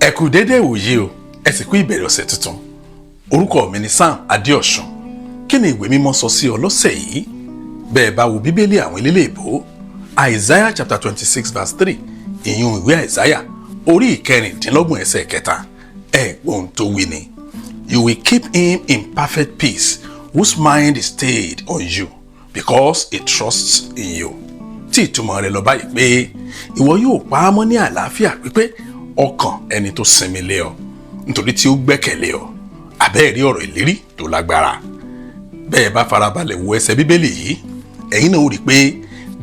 Ẹ kú déédéé ìwòyí o, ẹ sì kú ìbẹ̀rẹ̀ ọ̀sẹ̀ tuntun. Orúkọ mi ni Sam Adéọ̀sùn. Kí ni ìwé mímọ́ sọ sí ọ lọ́sẹ̀ yìí? Bẹ́ẹ̀ bá wo Bíbélì àwọn eléléèbó, Isaiah chapter 26 verse 3, ìyún ìwé Isaiah orí 26 ẹsẹ̀ 3, ẹ gbọ́ ohun tó wí ni: "You will keep him in perfect peace whose mind is stayed on you, because he trusts in you." Tí ìtumọ̀ rẹ̀ lọ báyìí pé, ìwọ yóò pa á mọ́ ní àlàáfíà pípé ọkàn ẹni tó sinmi lé ọ, nítorí tí ó gbẹ́kẹ̀lé ọ. Àbẹ́ẹ̀rí ọ̀rọ̀ ìlérí tó lágbára? Bẹ́ẹ̀ bá farabalẹ̀ wo ẹsẹ̀ Bíbélì yìí, ẹ̀yin náà ó rí i pé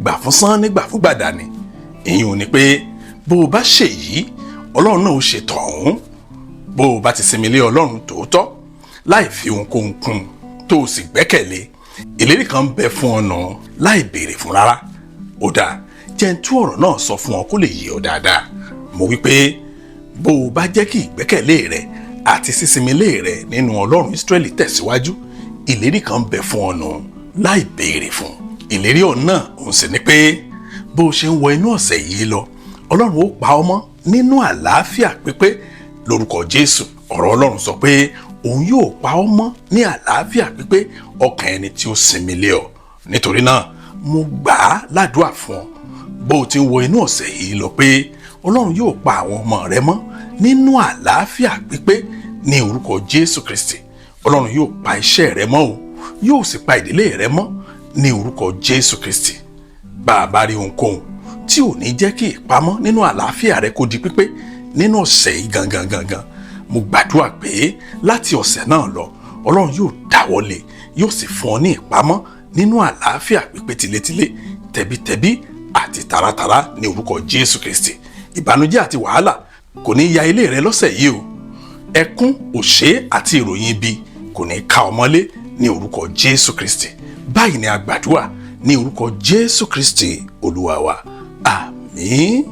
gbà fún sán ní gbà fún gbàdá ni. Ìyẹn ò ní pé bó o bá ṣe yìí, Ọlọ́run náà ó ṣe tọ̀hún. Bó o bá ti sinmi lé Ọlọ́run tòótọ́, láì fi ohunkóhun kún, tó o sì gbẹ́kẹ̀lé, ìlérí kan ń bẹ fún ọ nà láì béèrè fún rárá. Ó dáa, jẹ́ n tú ọ̀rọ̀ náà sọ fún ọ kó lè yé ọ dáadáa. Mo wí pé bó o bá jẹ́ kí ìgbẹ́kẹ̀lé rẹ àti sísinmilé rẹ nínú Ọlọ́run Ísírẹ́lì tẹ̀síwájú, ìlérí kan ń bẹ fún ọ nù láì béèrè fún. Ìlérí ọ̀hún náà òun sì ni pé bó o ṣe ń wọ inú ọ̀sẹ̀ yìí lọ, Ọlọ́run ó pa ọ mọ́ nínú àlàáfíà pípé lórúkọ Jésù. Ọ̀rọ̀ Ọlọ́run sọ pé òun yóò pa ọ mọ́ ní àlàáfíà pípé ọkàn ẹni tí ó sinmi lé ọ. Nítorí náà, mo gbà á ládùúà fún ọ bó o ti ń wọ inú ọ̀sẹ̀ yìí lọ pé Ọlọ́run yóò pa àwọn ọmọ rẹ mọ́ nínú àlàáfíà pípé ní orúkọ Jésù Kristi. Ọlọ́run yóò pa iṣẹ́ rẹ mọ́ o, yóò sì pa ìdílé rẹ mọ́ ní orúkọ Jésù Kristi. Bá a bá rí ohunkóhun tí ò ní jẹ́ kí ìpamọ́ nínú àlàáfíà rẹ kó di pípé nínú ọ̀sẹ̀ yìí gangan gangan, mo gbàdúrà pé láti ọ̀sẹ̀ náà lọ, Ọlọ́run yóò dáwọ́lé, yóò sì fún ọ ní ìpamọ́ nínú àlàáfíà pípé, tilétilé, tẹbítẹbí àti taratara ní orúkọ Jésù Kristi. Ìbànújẹ́ àti wàhálà kò ní ya ilé rẹ lọ́sẹ̀ yìí o. Ẹkún, òṣè àti ìròyìn ibi kò ní ká ọ mọ́lé ní orúkọ Jésù Kristi. Báyìí ni a gbàdúrà ní orúkọ Jésù Kristi Olúwa wa. Àmín.